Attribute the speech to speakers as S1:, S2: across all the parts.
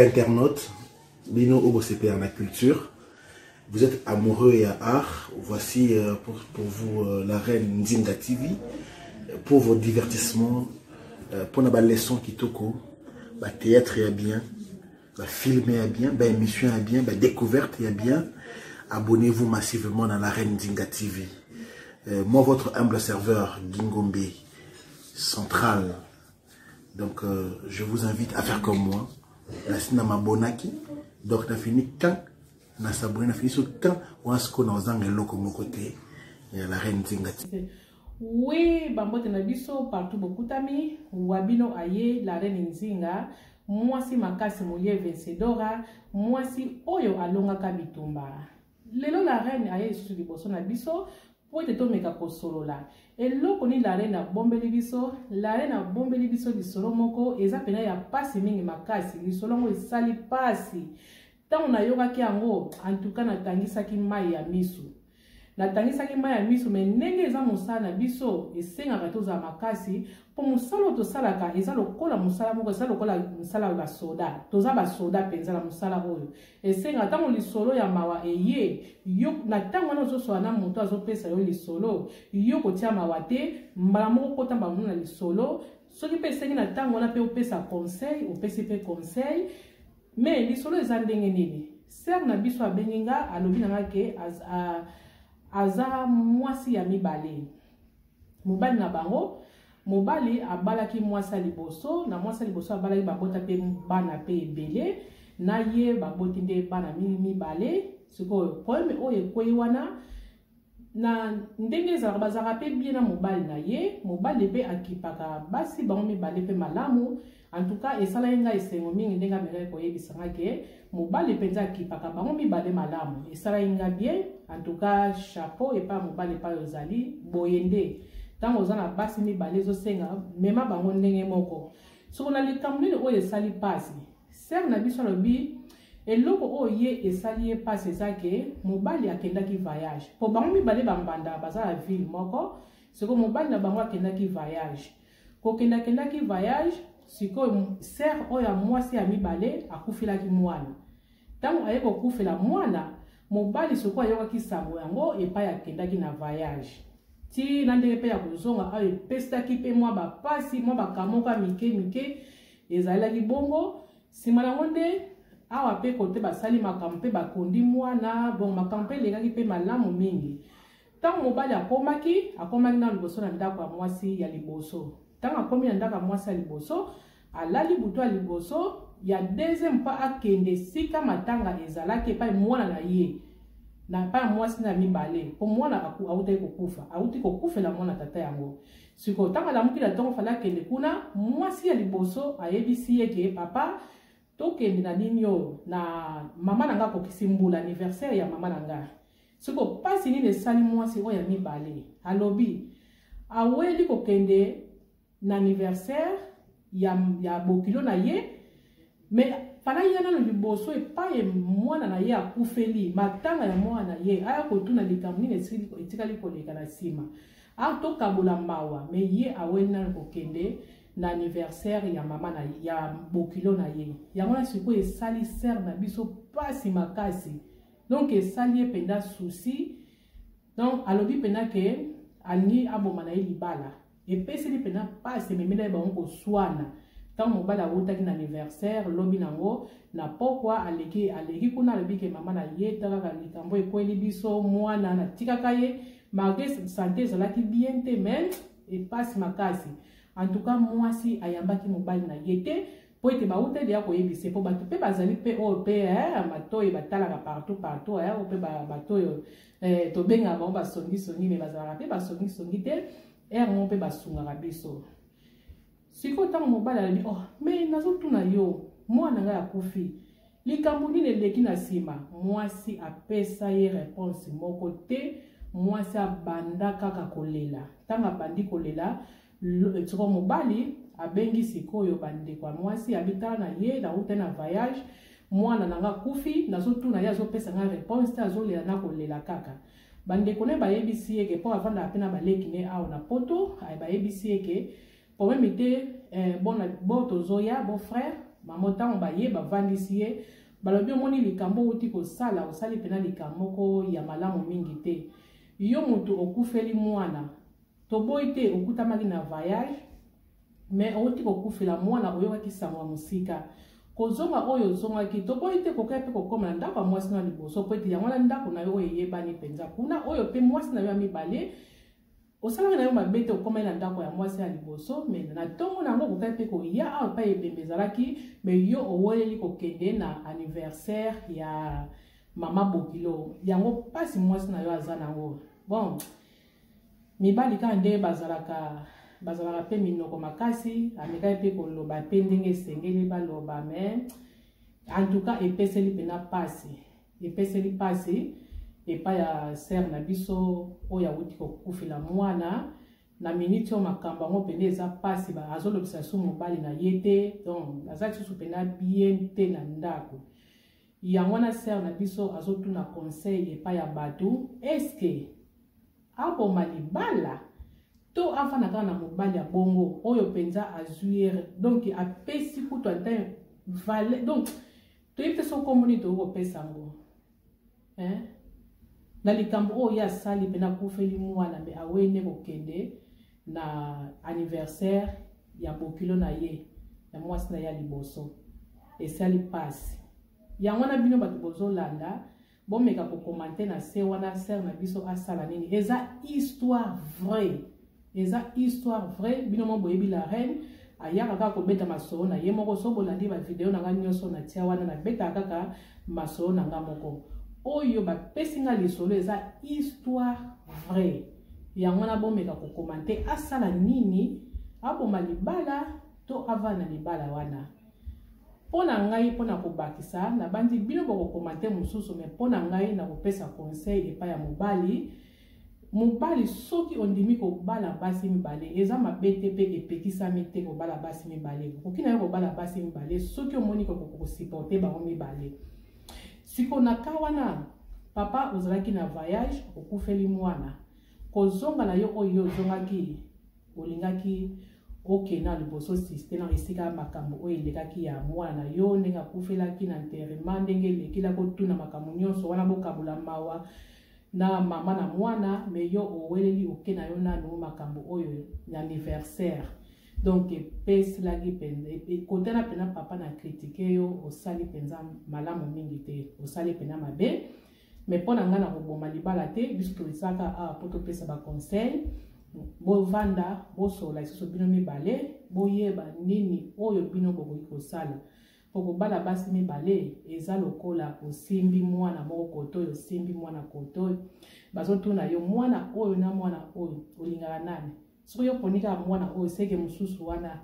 S1: Internautes, bino oyo bosepela na culture, vous êtes amoureux ya art, voici pour vous la reine Nzinga TV pour vos divertissements, pour na ba leçons kitoko, ba théâtre ya bien, ba film ya bien, ba émission ya bien, ba découverte ya bien. Abonnez-vous massivement dans la reine Nzinga TV. Moi, votre humble serveur Gingombe Central. Donc, je vous invite à faire comme moi. Na mabonaki. Donc, na fini quand na s'abonner, na fini sur quand on se connaît aux eloko moko te. La reine Nzinga TV.
S2: Oui, bambote na biso partout bokutami, wabino aye la reine Nzinga, mwasi makasi molie vencedora, mwasi oyo alongaka bitumba. Lelo la reine aye lisusu liboso na biso po ete tomeka kosolola. Eloko nini la reine abombeli biso? La reine abombeli biso lisolo moko eza pena ya pasi mingi makasi. Lisolo yango esali pasi. Tango nayokaki yango, en tout cas natangisaki mayi ya misu. Natangisaki mayi ya misu, mais ndenge eza mosala na biso, esengaka tozala makasi po mosala oyo tosalaka eza lokola mosala moko, eza lokola mosala ya basoda. Toza basoda penza na mosala oyo. Esengaka tango lisolo ya mawa eye, yo na tango wana ozosola na moto azopesa yo lisolo, yo kotia mawa te, mbala moko kota mbala moko na lisolo. Soki pe esengi na tango wana pe opesa conseil, opesi pe conseil. Mais lisolo eza ndenge nini? Sœur na biso abengi nga, alobi na nga ke aza mwasi ya mibale. Mobali na bango, mobali abalaki mwasi ya liboso, na mwasi ya liboso abalaki babota pe bana pe ebele, na ye baboti nde bana mibale. Sikoyo problème oyo ekwei wana na ndenge ezalaka, bazalaka pe bien na mobali na ye, mobali pe akipaka basi bango mibale pe malamu. En tout cas esalaki ngai esengo mingi ndenge amekaki koyebisa nga ke mobali mpenza akipaka bango mibale malamu, esalaki nga bien. En tout cas chapeau epai ya mobali epai ozali boye nde ntango oza na basi mibale ezosenga mema bango ndenge moko. Soko na likambo nini oyo esali pasi, sœur na biso alobi eloko oyo ye esali ye pasi eza ke mobali akendaki voyage, po bango mibale bambanda baza na ville moko. Siko mobali na bango akendaki voyage, kokenda akendaki voyage, sikoyo sœur oyo ya mwasi ya mibale akufelaki mwana. Ntango aye kokufela mwana, mobali sikoyo ayokaki sango yango epai akendaki na voyage, ti na ndenge pe ya kozonga ayo epesaki pe mwa bapasi, mwa bakamoka mike mike ezalelaki bongo. Sima nango nde awa pe kote basali makambo pe bakundi mwana, bon makambo pe elekaki pe malamu mingi. Ntango mobali akomaki, akomaki nano liboso na ndako ya mwasi ya liboso. Ntango akomi na ndako ya mwasi ya liboso, alali butu ya liboso, ya deuxième mpo akende esika matanga ezalaki epai mwana na ye, na epai ya mwasi na mibale, mpo mwana awutaki kokufa, awuti kokufela mwana tata yango. Sikoyo ntango alamuki na ntongo fale akende kuna, mwasi ya liboso ayebisi ye ke papa, tokende na nini oyo, na mama na nga akokisi mbula, anniversaire ya mama na nga. Sikoyo pasi nini esali mwasi oyo ya mibale? Alobi aweli kokende na anniversaire ya bokilo na ye, mais fala ye nano liboso epai mwana na ye akufeli, matanga ya mwana na ye, aya kotuna likambo nini etikali koleka na nsima, atokabola mawa, mais ye aweli nano kokende na anniversaire ya mama na ya bokilo na ye. Yango na sikoyo esali sœur na biso pasi makasi. Donc esali ye mpenza souci. Donc alobi mpenza ke alingi aboma na ye libala. Epeseli mpenza pasi, ememeli ye bango koswana. Ntango mobali awutaki na anniversaire lobi nango na pokwa, aleki kuna, alobi ke mama na ye ta kaka likambo ekweli biso, mwana natikaka ye malgré santé ezalaki bien te, mais epasi makasi. En tout cas mwasi ayambaki mobali na ye te, po ete bauta deya koyebisa, po bato pe bazali pe oyo pe, matoyi batalaka partout partout, oyo pe bato oyo, tobengaka bango basongisongi, mais bazalaka pe basongisongi te, heure moko pe basungaka biso. Sikoyo ntango mobali alobi, oh, mais nazotuna yo, mwana ngai akufi, likambo nini eleki na nsima? Mwasi apesa ye réponse moko te, mwasi abanda kaka kolela. Ntango abandi kolela, sikoyo mobali abengi sikoyo bandeko ya mwasi, abitala na ye, nauta na voyage, mwana na nga akufi, nazotuna ye, azopesa nga réponse te, azolela na kolela kaka. Bandeko ne bayebisi ye ke po avandaka pe na baleki ne awa na poto, bayebisi ye ke problème te, bon, bo tozoya, bo frère, Mama ntango baye bavandisi ye, balobi omoni likambo outi kosala, osali mpena likambo moko ya malamu mingi te. Yo moto okufeli mwana, toboyi te okutamaki na voyage, mais outi kokufela mwana, oyokaki sango ya mosika. Kozonga oyo ozongaki, toboyi te kokoya mpe kokoma na ndako ya mwasi na liboso, po ete yango wana ndako na yo oyo eyebani mpenza kuna, oyo mpe mwasi na yo ya mibale. Osalaki na yo mabe te, okomaki na ndako ya mwasi ya liboso, me na ntongo na yango okokaki mpe koya awa epai ebembe ezalaki, me yo oweleli kokende na anniversaire ya mama bokilo. Yango mpasi mwasi na yo aza nango. Bon, mibali kaka ndenge bazalaka, bazalaka mpe minoko makasi, amekaki mpe koloba mpe ndenge esengeli baloba, me en tout cas epeseli mpena mpasi, epeseli mpasi epai ya sere na biso oyo awuti kokufela mwana. Na miniti oyo makambo yango mpenza eza mpasi, azolobisa su mobali na ye te, donc aza lisusu mpenza bien te na ndako. Yango wana sere na biso azotuna conseil epai ya bato, eske aboma libala to afanda kaka na mobali ya bongo oyo mpenza azwi ye, donc apesi kutu ata vale. Donc toyebi te soki kombo nini tokoki kopesa yango na likambo oyo ye asali mpe nakufeli mwana, me awei nde kokende na anniversaire ya bokilo na ye ya mwasi na ye ya liboso. Esali mpasi. Yango wana bino bato bozolanda, bomeka kokomante na se wana, sere na biso asala nini. Eza histoire vraie, eza histoire vraie. Bino mo boyebi la reine ayaka kaka kobeta masolo na ye moko. So bolandi bavideo na ngai nyonso na tia wana, nabetaka kaka masolo na ngai moko. Oyo bapesi ngai lisolo eza histoire vraie. Yango wana bomeka kokomante, asala nini, aboma libala to avanda na libala wana. Mpo na ngai, mpo na kobakisa, nabandi bino bokokomante mosusu, me mpo na ngai nakopesa conseil epai ya mobali. Mobali, soki ondimi kobala basi mibale, eza mabe te mpe epekisami te kobala basi mibale. Okoki na yo kobala basi mibale soki omoni kosupporte bango mibale. Sikoyo na ka wana, papa ozalaki na voyage, okufeli mwana, kozonga na yo oyo ozongaki, olingaki okende na liboso siste na esika makambo oyo elekaki ya mwana na yo, ndenge akufelaki na enterrement, ndenge elekela, kotuna makambo nyonso wana, bokabola mawa na mama na mwana. Me yo oweleli oke na yo nanu makambo oyo ya anniversaire. Donc epeselaki mpenza ekotana mpenza. Papa, na kritike yo, osali mpenza malamu mingi te, osali mpenza mabe. Me mpo na ngai, na koboma libala te. Biso tozalaka awa mpo topesa baconseil. Bovanda, bosola lisusu bino mibale, boyeba nini oyo bino bokoki kosala. Mpo kobala basi mibale eza lokola osimbi mwana moko kote oyo, osimbi mwana kote oyo, bazotuna yo mwana oyo na mwana oyo, olingaka nani? Soki yo poni kaka mwana oyo, seke mosusu wana,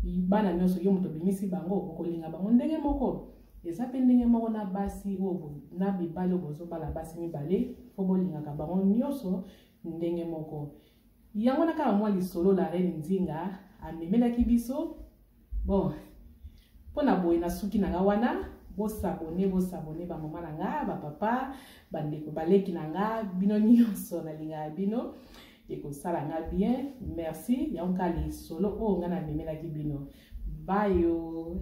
S2: bana nyonso yo moto obimisi bango, okolinga bango ndenge moko. Eza mpe ndenge moko na basi oyo na mibali oyo bozobala basi mibale, fo bolingaka bango nyonso ndenge moko. Yango na kaka mwa lisolo la reine Nzinga amemelaki biso. Bon, mpo na boye nasuki na nga wana. Bosabone, bosabone, bamama na nga, bapapa, bandeko, baleki na nga, bino nyonso nalingaka bino, ekosala nga bien. Merci. Yango kaka lisolo oyo nga namemelaki bino. Bayo.